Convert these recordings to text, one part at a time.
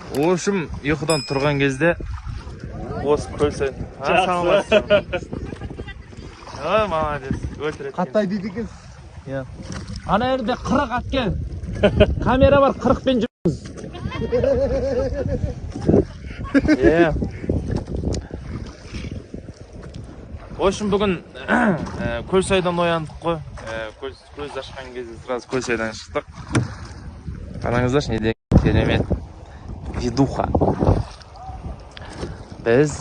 В общем, ұйқыдан тұрған кезде осы Көлсай. Жақсы. Ой, молодец. Өлтіреді. Қатты айдайды екенсіз. Иә. Ана жерде 40 аткен. Камера бар, 40-пен жүрміз. Иә. В общем, бүгін Көлсайдан ояндық қой. Көз ашқан кезде сразу Көлсайдан шықтық. Қараңыздаршы, не деген керемет видуха. Біз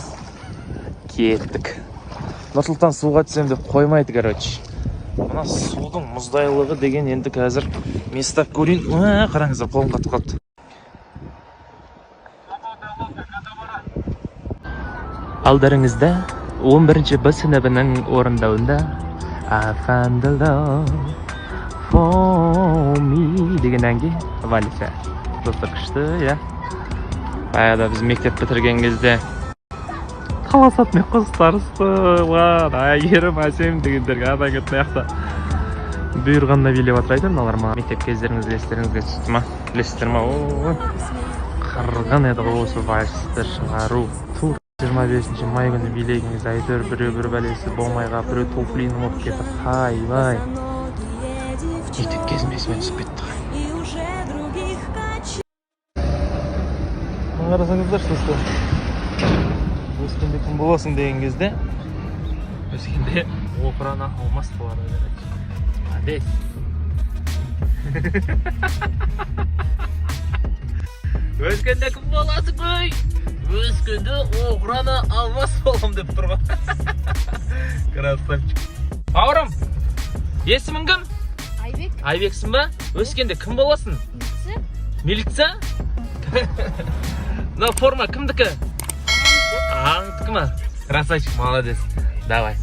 кеттік. Нұрсұлтан суға түсемін деп қоймайды, короче. Мына судың мұздайлығы деген енді қазір мен ұстап көрейін. Уә, қараңыздар, қолым қатып қалыпты. Алдарыңызда 11 Б сыныбының орындауында "I found the love for me" деген әнге вальс. Достар, күшті, иә. Баяғыда біз мектеп бітірген кезде таласатын қыздар, Әйгерім, Әсем дегендерге ана кетті. Мына жақта бұйырғанда билеп жатыр әйтеуір мыналар. Ма, мектеп кездеріңіз естеріңізге түсті ма, білесіздер ма? Ой, қырғын еді ғой осы вальсті шығару. Тура 25 май күні билеген кезде әйтеуір біреу бір бәлесі болмай қалып, біреу туфлиін ұмытып кетіп, айбай, мектеп кезім есіме түсіп кетті ғой. Мына қарасаңыздаршы, достар, өскенде кім боласың деген кезде, өскенде охрана алмас болады, короче. Молодец. Өскенде кім боласың? Ой, өскенде охрана алмас боламын деп тұр ғой, красавчик. Бауырым, есімің кім? Айбек. Айбексің ба? Өскенде кім боласың? Милиция. Милиция. Мына форма кімдікі? Ағаңдікі ма? Красавчик, молодец. Давай.